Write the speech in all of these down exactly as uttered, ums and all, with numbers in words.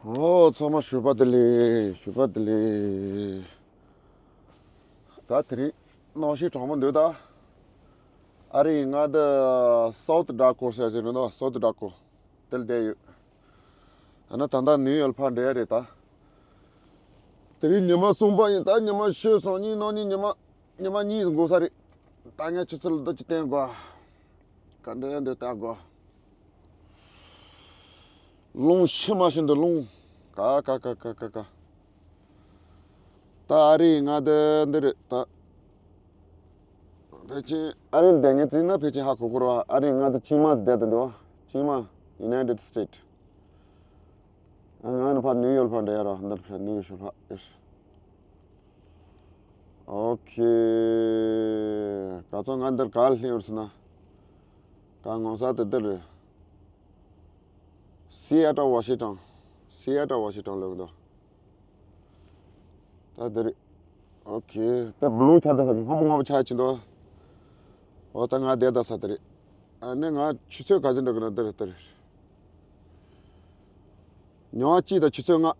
ཨོ། ཚང་མ་ཞོགས་པ་བདེ་ལེགས། ཞོགས་པ་བདེ་ལེགས། ད་དེ་རིང་གནམ་གཤིས་གྲང་མོ་འདུག་ད། ཨ་རིའི་མངའ་སྡེ་སའུ་ཐི་ཌ་ཀོ་ཟེར་གྱི་རེད་ནོ། སའུ་ཐི་ཌ་ཀོ་དེར་བསྡད་ཡོད། ཨ་ན་ད་ལྟ་ནིའུ་ཡོག་ཕར་འགྲོ་ཡ་རེད་ད། དེ་རིང་ཉི་མ་གསུམ་པ་ཡིན། ད་ཉི་མ་ཕྱེད་སོང་། གཉིས་ནང་གཉིས། ཉི་མ་ཉི་མ་གཉིས་འགོར་ས་རེད། ད་ངས་ཆུ་ཚོད་ལ་ད་ཅི་བསྟན་དགོས། ག་འདྲ་ཡང་འདོད་ལྟ་དགོས། རླུང་ཤི་མ་ཤི་འདུག་རླུང་། ཀ་ཀ་ཀ་ཀ་ཀ་ཀ། ད་ཨ་རིའི་མངའ་སྡེ་འདི་རེད་ད། ཕལ་ཆེར་ཨ་རིར་བསྡད་མཁན་ཚོ་ཡིན་ན་ཕལ་ཆེར་ཧ་གོ་གི་རེད་བ། ཨ་རིའི་མངའ་སྡེ་ཆིངས་མ་བསྡད་དུ་འདུག་བ། ཆིངས་མ། United States། ཨ། ང་ནི་ཕར་ནིའུ་ཡོག་ཕར་འགྲོ་ཡ་ར། འདིར་ནིའུ་ཡོག་ཕར་ཨེ། ཨོ་ཁེ། ག་ཚོད་ང་འདིར་ག་སླེབས་ཡོད་ཟེར་ན། ག་ངོ་ས་དེ་འདིར་རེད། སི་ཨེ་ཊལ་ཝ་ཤིང་ཊོན། སི་ཨེ་ཊལ་ཝ་ཤིང་ཊོན་ལབ་འདུག་ད་འདི་རེད། ཨོ་ཁེ། ད་བུ་ལོན་ཆགས་ད་ས་སྔོན་པོ་སྔོན་པོ་ཆགས་ཕྱིན་འདུག་ཨོ་ད་ང་བསྡད་ད་ས་དེ་རེད། ཨ་ནི་ང་ཆུ་ཚོད་ག་ཚོད་འགྲོ་གི་ན་འདི་རེད། འདི་རེད། ཉི་མ་གཅིག་དང་ཆུ་ཚོད་ལྔ།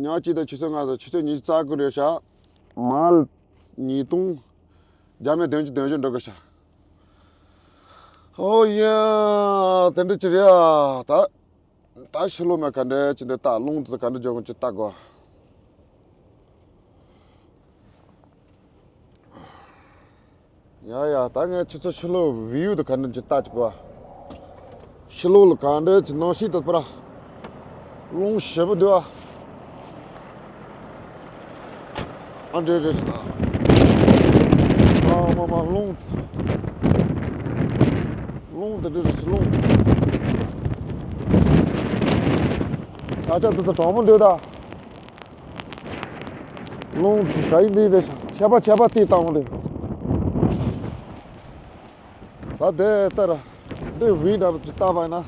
ཉི་མ་གཅིག་དང་ཆུ་ཚོད་ལྔ་དང་ཆུ་ཚོད་ཉི་ཤུ་རྩ་དགུ་རེད་ཤག་མལ་ཉིས་སྟོང་བརྒྱ་མེད་བདུན་ཅུ་དོན་བཞི་འགྲོ་གི་ཤག་ཨོ་ཡ། དེ་འདྲ་ཅི་རེད་ཨ། ད་ད་ཕྱི་ལོགས་མ་ག་འདྲ་ཅི་འདྲ། ད་རླུང་དེ་ག་འདྲ་འཇོག་གོ་ཅི་ལྟ་དགོས། ཡ་ཡ། ད་ངས་ཁྱེད་ཚོ་ཕྱི་ལོགས་བིའུ་དེ་ག་འདྲ་ཅིག་ལྟ་ཅིག་གོ། ཕྱི་ལོགས་ལ་ག་འདྲ་ཅིག་གནམ་གཤིས་དེ་པར་རླུང་ཞེ་པོ་འདུག་ཨ། ཨ་འདྲ་རེད་ཟེར་ན། ཨ་མ་མ་རླུང་། རླུང་དེ་འདྲ་རེད་ཟེར། རླུང་། ས་ཆ་དེ་ཚོ་གྲང་མོ་འདུག་ད། རླུང་ག་ཡིན་འདི་རེད། ཆད་པ་ཆད་པ་དེ་བཏང་བ་རེད། ད་དེ་ལྟར་འདི་བི་འདྲ་པོ་ཅིག་བཏགས་པ་ཡིན་ན།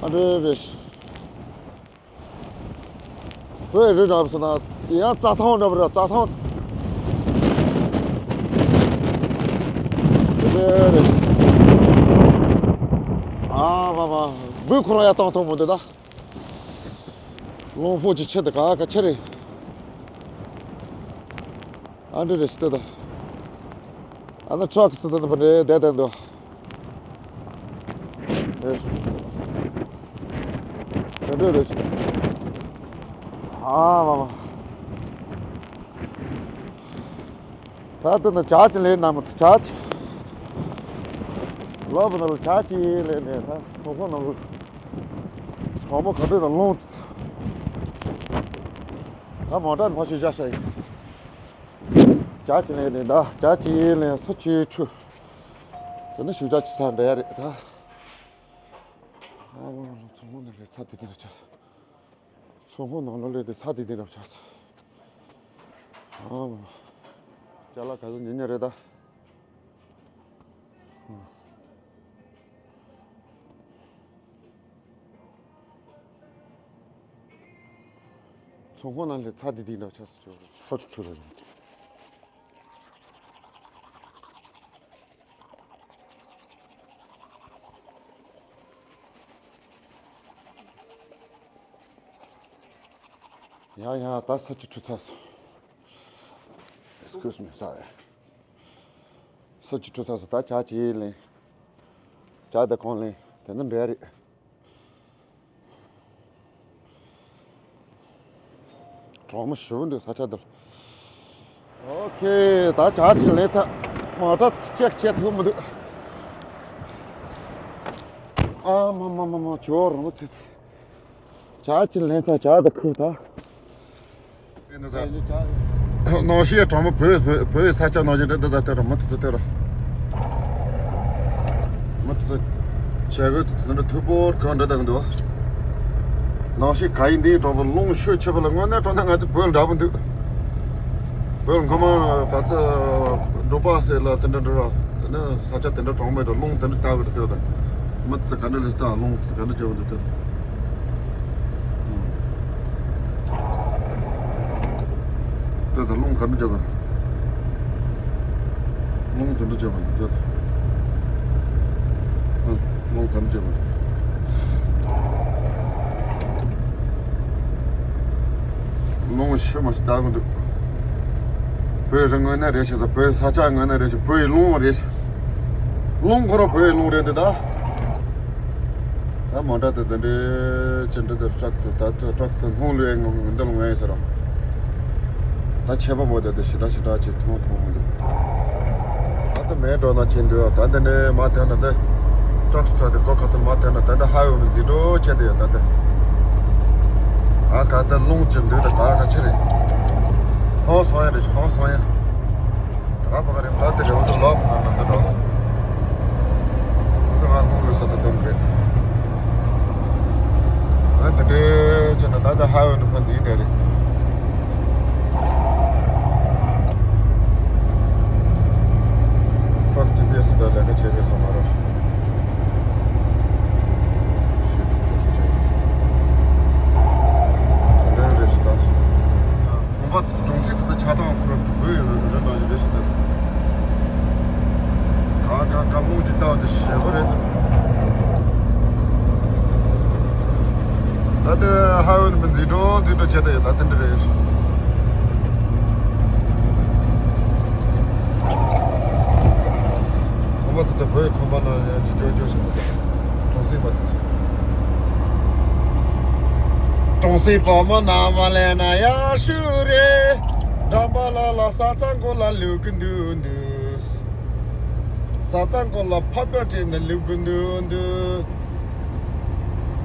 ཨ་རེ་རེད། བོད་རི་འདྲ་པོ་ཟེར་ན་ཡང་རྩྭ་ཐང་འདྲ་པོ་རེད། རྩྭ་ཐང་། དེ་རེད། ཨ་མ་མ། འབུ་ཁོ་རང་ཡར་བཏང་ཐུབ་མི་འདུག་ད། རླུང་ཕོག་གི་ཆེད་དུ་ག་ག་ཆེ་རེད། ཨ་འདྲ་རེད་ཟེར་ད། ཨ་ན་ཊྲག་ཟེར་ད་པ་རེད་བསྡད་བསྡད་འདུག་ཨ་འདྲ་རེད་ཟེར། ཨ་མ་མ། ད་ལྟ་ན་ཇ་ཅིག་ལེན་ན་མི་ཐུབ། ཇ་ཅིག་ལབ་ན་ལ་ཇ་ཅིག་ལེན་ནས་ད་ཚོང་ཁང་ནང་ལ་གྲང་མོ་ག་འདྲ་དང་རླུང་། ད་མོ་ཊ་ཕར་ཕྱིན་བཞག་ཤག་ཡིན། ཇ་ཅིག་ལེན་ནས་ད་ཇ་ཅིག་ལེན། ས་ཅིག་འཁྲུ། དེ་ནས་ཞིམ་ཇ་ཅིག་ཟ་འགྲོ་ཡ་རེད་ད། ཨ་ཚོང་ཁང་ནང་ལ་ཚ་དེ་དེ་འདྲ་ཆགས། ཚོང་ཁང་ནང་ལོགས་ལ་དེ་ཚ་དེ་དེ་འདྲ་ཆགས། ཨ། ཅ་ལག་ག་ཚོད་ཉོ་ཉོ་རེད་ད། ཚོང་ཁང་ནང་ལ་ཚ་དེ་དེ་འདྲ་ཆགས་སུ་ཆུ་ཆུ་རེད། ཡ་ཡ། ད་ས་ཆུ་འཁྲུ་ཚར་སོང་། Excuse me, sorry. ས་ཆུ་འཁྲུ་ཚར་སོང་། ད་ཇ་ཅིག་ལེན། ཇ་དང་གང་ལེན། དེ་ནས་འགྲོ་ཡ་རེད། གྲང་མོ་ཞེ་པོ་འདུག་ས་ཆ་འདིར། ཨོ་ཁེ། ད་ཇ་ཅིག་ལེན་ཚར། མོ་ཊ་ཅེག་བྱེད་ཐུབ་མི་འདུག་ཨ་མ་མ་མ་མ། ཇོ་རང་ཚེ། ཇ་ཅིག་ལེན་ཚར། ཇ་དང་ཁུ་ད། ནང་ཤི་ཡ་གྲོང་མི་བོད་བོད་བོད་ས་ཆ་ནང་བཞིན་རེད་འདི། ད་ལྟ་ར་མི་ཐུབ་ཐུབ་ཐུབ་ར། མི་ཐུབ་ཐུབ། བྱ་དགོས་དུ་དུ་འདྲ་ཐུབ་པོར་གང་འདྲ་དང་འདུག་ནང་ཤི་ག་ཡིན་འདིའི་གྲོང་པ་རླུང་ཤུགས་ཆེ་བ་ལ་དངོས་གནས་དྲང་གནས་ང་ཚོ་བོད་འདྲ་པོ་འདུག་བོད་སྔ་མ་ད་ཚ་འབྲོག་པ་ཟེར་ལ་དེ་འདྲ་འདྲ་ར། དེ་ནས་ས་ཆ་དེ་འདྲ་གྲོང་མི་འདྲ་རླུང་དེ་འདྲ་ལྟ་གི་འདུག་ད། མི་ཚེ་ག་འདྲ་ལས་ལྟ། རླུང་ཚེ་ག་འདྲ་བྱེད་གི་འདུག་ད། ད་ད་རླུང་ག་འདྲ་བྱེད་གི་འདུག་རླུང་དེ་འདྲ་བྱེད་གི་འདུག་ད། རླུང་ག་འདྲ་བྱེད་གི་འདུག་རླུང་ཤུ་མ་ཞིག་ལྟ་གི་འདུག་བོད་རི་ངོས་ནས་རེད་ཤག་བོད་ས་ཆ་ངོས་ནས་རེད་ཤག་བོད་ཡི་རླུང་རེད་ཤག་རླུང་ཁོ་རང་བོད་ཡི་རླུང་རེད་འདི་ད། ད་མོ་ཊ་དེ་དེ་འདྲའི་ཅི་འདྲ་དེ་ཊྲག་དེ་ད་ཊྲག་དེ་སྣུམ་བླུགས་ཡས་ངོ་འདི་ལ་ངོས་ཡིན་ཟེར་རོ། ད་ཆད་པ་མོ་དེ་དེ་ཞེ་དྲག་ཞེ་དྲག་ཅིག་མཐོང་མཐོང་མི་འདུག་ད་ལྟ་མེ་འགྲོ་ན་ཅི་འདུག་ད་འདི་ནས་མ་ཐོན་ན་དེ་ཊྲག་ཊྲག་དེ་སྒོ་ཁ་ཐོན་མ་ཐོན་ན་ད་ལྟ་ཧ་ཝེ་མི་འཛིན་འགྲོ་ཆེ་དེ་ཡོད་ད་དེ། ཨ་ག་ད་རླུང་ཅི་འདུག་ད་ག་ག་ཆི་རེད། ཧོ་སོང་ཡ་རེད་ཧོ་སོང་ཡ། ད་ག་བ་ག་རེད་ད་དེ་རེད་འོ་ཚོ་ལོག་ན་ད་འགྲོ། འོ་ཚོ་ང་སྣུམ་བླུགས་ས་ད་དོན་རེད། ང་དེ་འདྲའི་བྱས་ན་ད་ལྟ་ཧ་ཝེ་ནས་ཕར་འཛིན་བསྡད་རེད། ཊྲག་ཇི་པི་ཨེ་སི་དང་ལས་ཀ་བྱེད་དགོས་ས་མ་རེད། ཞེ་དྲག་ཅིག་བྱས། དེ་འདྲ་རེད་ཤག་ད། གྲོང་པ་གྲོང་གསེབ་དེ་ཚོ་ཆགས་སྟངས་ཁོ་རང་བོད་རི་ནང་བཞིན་རེད་ཤག་ད། ག་ག་ག་རླུང་གི་སྟངས་དེ་ཞེ་པོ་རེད། ད་ལྟ་ཧ་ཝེ་ནས་མི་འཛིན་འགྲོ་འཛིན་འགྲོ་བྱས་ད་ཡོད་ད་དེ་འདྲ་རེད། ཁང་པ་དེ་ཚོ་བོད་ཁང་པ་ནང་ཡང་ཅི་ཅོ་ཅོ་ཞིག་མི་འདུག་གྲོང་གསེབ་པ་དེ་ཚོ། གྲོང་གསེབ་བུ་མོ་ནང་མ་ལས་ན་ཡག་ཤོས་རེད། འགྲམ་པ་ལ་ལ་ས་ཚ་མགོ་ལ་ལུག་གི་འདུག་འདུག་ས་ཚ་མགོ་ལ་ཕབ་པ་བྲིས་ནས་ལུག་གི་འདུག་འདུག་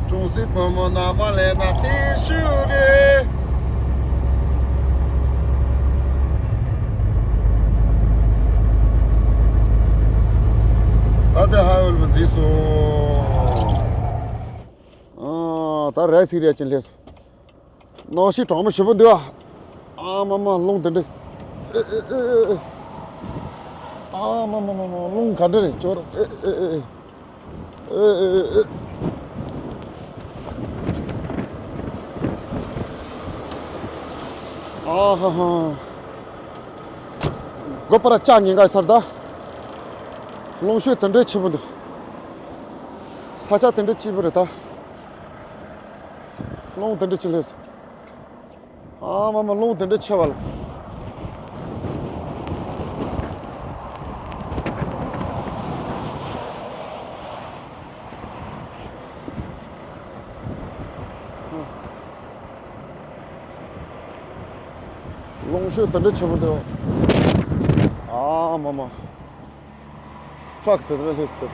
གྲོང་གསེབ་བུ་མོ་ནང་མ་ལས་ན་དེ་ཤོས་རེད། ད་ལྟ་ཧ་ཝེ་ལ་འཛིན་སོང་། ཨ། ད་རེད་སི་རེད་ཅིག་སླེབས་སོང་། གནམ་གཤིས་གྲང་མོ་ཞེ་པོ་འདུག་ཨ། ཨ་མ་མ་རླུང་དེ་འདྲ། ཨེ་ཨེ་ཨེ་ཨེ། ཨ་མ་མ་མ་མ་རླུང་ག་འདྲ་རེད་ཅོ་ར། ཨེ་ཨེ་ཨེ་ཨེ། ཨེ་ཨེ་ཨེ་ཨེ། ཨ་ཧ་ཧ། སྒོ་པར་ལྕགས་ཉེན་ཁ་སར་ད། རླུང་ཤུགས་དེ་འདྲའི་ཆེན་པོ་འདུག་ས་ཆ་དེ་འདྲའི་སྐྱིད་པོ་རེད་ད། རླུང་དེ་འདྲའི་ཆེ་སླེབས་སོང་། ཨ་མ་མ་རླུང་དེ་འདྲའི་ཆེ་བ་ལ། རླུང་ཤུགས་དེ་འདྲའི་ཆེན་པོ་འདུག་ཨ་མ་མ། ཊྲག་དེ་འདྲ་སླེབས་ཏེ།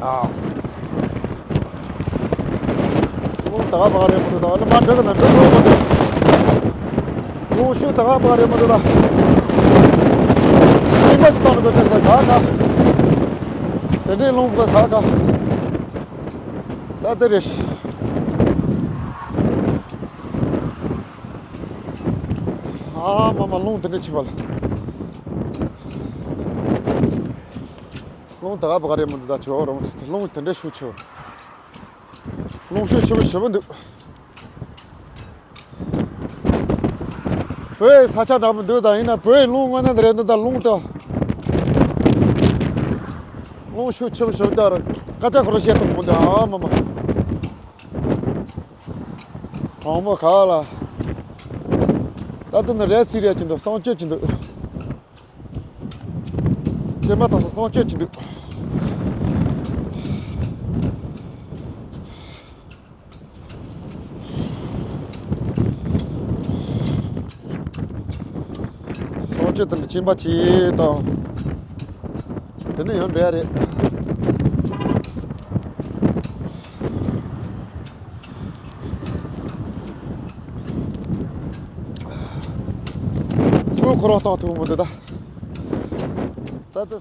ཨ། རླུང་ད་ག་བ་རེད་མི་འདུག་ད་ནི་མ་འགྲིག་ན་འགྲིག་གི་མི་འདུག་རླུང་ཤུགས་ད་ག་བ་རེད་མི་འདུག་ད། སེམས་པ་ཅིག་བཏང་ན་དགོས་དེ་ས་ག་ག་དེ་འདྲའི་རླུང་ག་ག་ག་ད་དེ་རེད། ཨ་མ་མ་རླུང་དེ་འདྲ་ཆེ་བ་ལ། རླུང་ད་ག་བ་ག་རེད་མི་འདུག་ད་ཆོག་རང་རླུང་དེ་འདྲ་ཤུགས་ཆེ་བ། རླུང་ཤུགས་ཆེ་བ་ཞེ་པོ་འདུག་བོད་ས་ཆ་འདྲ་མི་འདུག་ད་ཡིན་ན་བོད་རླུང་དངོས་གནས་དེ་རེད་འདུག་ད་རླུང་ད། རླུང་ཤུགས་ཆེ་བ་ཞེ་པོ་འདུག་སྐད་ཆ་ཁོ་རང་བཤད་ཐུབ་མི་འདུག་ཨ་མ་མ། གྲང་མོ་ག་ལ། ད་དུང་ནི་རེད་སི་རེད་ཅི་འདུག་གསང་སྤྱོད་ཅི་འདུག་སྐྱེས་མ་ཐག་ཏུ་གསང་སྤྱོད་ཅི་འདུག་གསང་སྤྱོད་དེ་ནི་སྐྱེས་པ་ཅི་དང་། དེ་ནི་ཡང་འདྲ་རེད། ཁོས་ཁོ་རང་བཏང་ཐུབ་མི་འདུག་ད། ད་ད་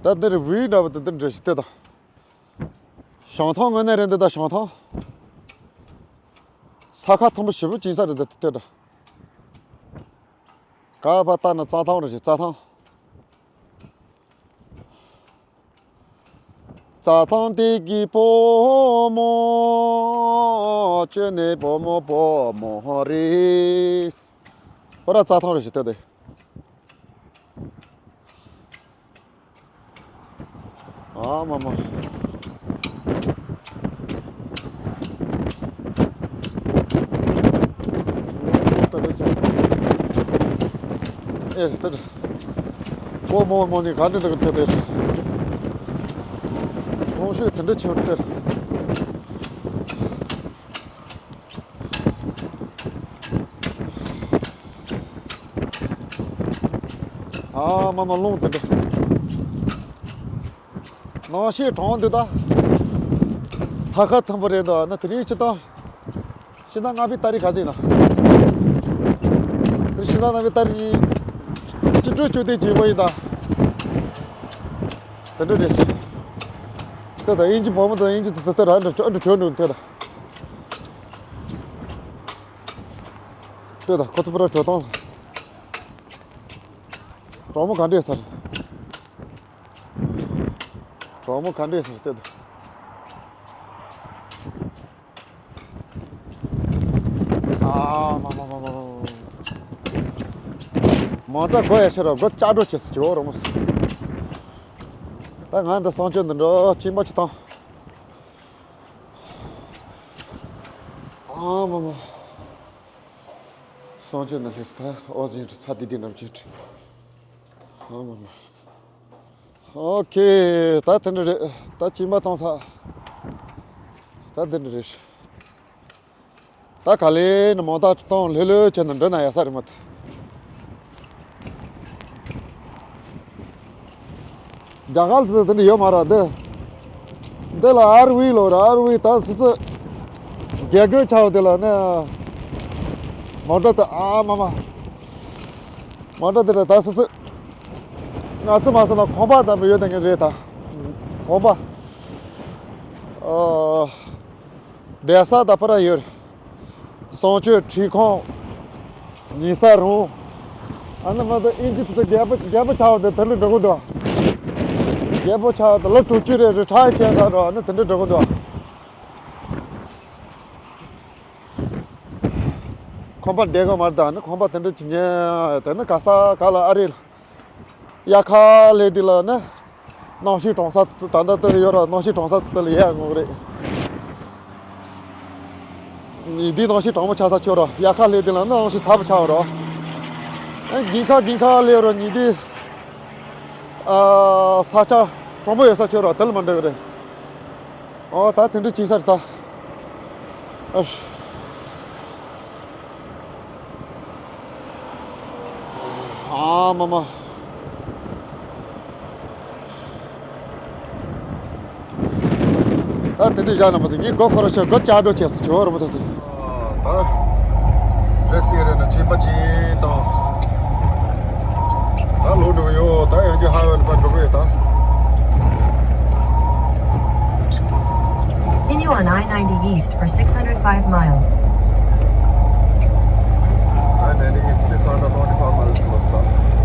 ད་འདིར་བུའི་འདྲ་བ་དེ་འདི་འདྲ་ཞིག་ལྟོས་དང་། བྱང་ཐང་ངོས་ནས་རེད་འདི་ད་བྱང་ཐང་། ས་ཁ་ཐང་པོ་ཞེ་པོ་ཅིག་ས་རེད་འདི་ལྟོས་དང་། ག་བ་ལྟ་ན་རྩྭ་ཐང་རེད་ཅིག་རྩྭ་ཐང་། རྩྭ་ཐང་དེ་གི་བུ་མོ། ཁྱོད་ནི་བུ་མོ་བུ་མོ་རེད། ཁོ་ར་རྩྭ་ཐང་རེད་ཞིག་ལྟོས་དེ། ཨ་མ་མ། ཨེ་དེར། ཁོ་མོ་མོ་ནི་ག་འདྲ་འདྲ་གི་དེ་དེར། ལོངས་སྤྱོད་དེ་འདྲ་ཆེ་བར་དེར། ཨ་མ་མ་ལོངས་དེ་འདྲ། ནང་ཤེས་གྲོང་འདི་ད། ས་ཁ་ཐམ་པོ་རེད་འདུག་ན་དེ་རིང་སྤྱི་བཏང་། ཕྱི་ཟླ་ལྔ་པའི་ཏ་རིག་ག་ཚོད་ཡིན་ན། དེ་ཕྱི་ཟླ་ལྔ་པའི་ཏ་རིག་གཉིས། སྤྱི་འགྲོས་བཅུ་དེ་བྱེད་པ་ཡིན་ད། དེ་འདྲ་རེད། དེ་ད་དབྱིན་ཇི་བུ་མོ་དང་དབྱིན་ཇི་དེ་དེ་ར་འདྲ་འདྲ་བྱོས་འདུག་དེ་ད། དེ་ད་ཁོ་ཚོ་པུ་ར་བྲོས་བཏང་། གྲོགས་མོ་ག་འདྲས་ཟེར། གྲོགས་མོ་ག་འདྲས་ཟེར་དེ་ད། ཨ་མ་མ་མ་མ་མ། མོ་ཊ་གོ་ཡ་ཤི་ར་སྒོ་ལྕགས་སྒྲོག་བྱེད་སུ་ཅི་འོ་རོ་མོ་སི། ད་ང་འདི་གསང་སྤྱོད་འདི་འགྲོ་གཅིན་པ་ཅི་བཏང་། ཨ་མ་མ། གསང་སྤྱོད་འདི་སླེབས་སུ་ད་ཨོ་ཟིན་ཚ་དི་དི་འགྲམ་ཅི་ཨ་མ་མ། ཨོ་ཁེ། ད་དེ་འདྲ་རེད། ད་གཅིན་པ་བཏང་ས། ད་དེ་འདྲ་རེད། ད་ག་ལེ་ནི་མོ་ད་གཏོང་ལྷོད་ལྷོད་བྱས་ནས་འགྲོ་ན་ཡག་ས་རེད་མ་ཐུ། རྒྱ་གར་དུ་དེ་འདྲ་ཡོད་མ་རེད་འདི། འདི་ལ་ཨར་ཝི་ལོ་ར་ཨར་ཝི་ད་སི་སི། རྒྱལ་སྒོའི་ཆ་བ་དེ་ལ་ནི། མོ་ཊ་དེ་ཨ་མ་མ། མོ་ཊ་དེ་ལ་ད་སི་སི། ང་ཚོ་མ་སོང་ན་ཁང་པ་ཙམ་ཡོད་དེ་ངས་རེད་ད། ཁང་པ། ཨ། བསྡད་ས་ད་པར་ཡོད། གསང་སྤྱོད་ཁྲིད་ཁང་། ཉལ་ས་རུམ། ཨ་ནི་མ་ད་ཨིན་ཇི་དེ་རྒྱལ་པོ་རྒྱལ་པོ་ཆགས་པ་དེ་དེ་འདྲ་འགྲོ་གི་འདུག་རྒྱལ་པོ་ཆགས་པ་དེ་ལོ་དྲུག་ཅུ་རེ་རེ་ཁྲག་ཆེན་ཚ་འགྲོ་ཨ་ནི་དེ་འདྲ་འགྲོ་གི་འདུག་ཁང་པ་བསྡད་གི་མ་རེད་ད་ནི་ཁང་པ་དེ་འདྲ་ཅི་ཉན་དེ་ནི་ག་ས་ག་ལ་ཨ་རེད། དབྱར་ཁ་སླེབས་དུས་ལ་ནི། གནམ་གཤིས་གྲང་ས་ད་ལྟ་དེ་ཡོད་ར་གནམ་གཤིས་གྲང་ས་དེ་ལ་ཡལ་ཡོང་གི་རེད། ཉི་ཟླའི་གནམ་གཤིས་གྲང་མོ་ཆགས་ས་ཆོག་ར་དབྱར་ཁ་སླེབས་དུས་ལ་ནི་གནམ་གཤིས་ཚ་པོ་ཆགས་ར། ཨེ་དགུན་ཁ་དགུན་ཁ་སླེབས་ར་ཉི་ཟླའི། ཨ་ས་ཆ་གྲང་མོ་ཡོད་ས་ཆོག་ར་དེ་ལ་མ་འགྲིག་གི་རེད། ཨོ་ད་དེ་འདྲ་ཅིག་ས་རེད་ད། ཨ་ཧྲ། ཨ་མ་མ། ད་དེ་འདྲ་བཞག་ན་མ་ཐུབ་ངས་སྒོ་ཁོ་ར་ཤོར་སྒོ་ལྕགས་སྒྲོག་བྱས་སུ་བྱོ་ར་མ་ཐུབ་ཟེར། ད་རེ་སི་ཡ་རེ་ན་ཆེན་པ་ཅིག་དང་། ད་ལོག་འགྲོ་གི་ཡོད་ད་ཡང་ཅི་ཧ་ཝེ་ལ་ཕར་འགྲོ་གི་ཡོད་ད། Continue on I ninety East for six hundred five miles. I ninety East six hundred ninety-five miles was the.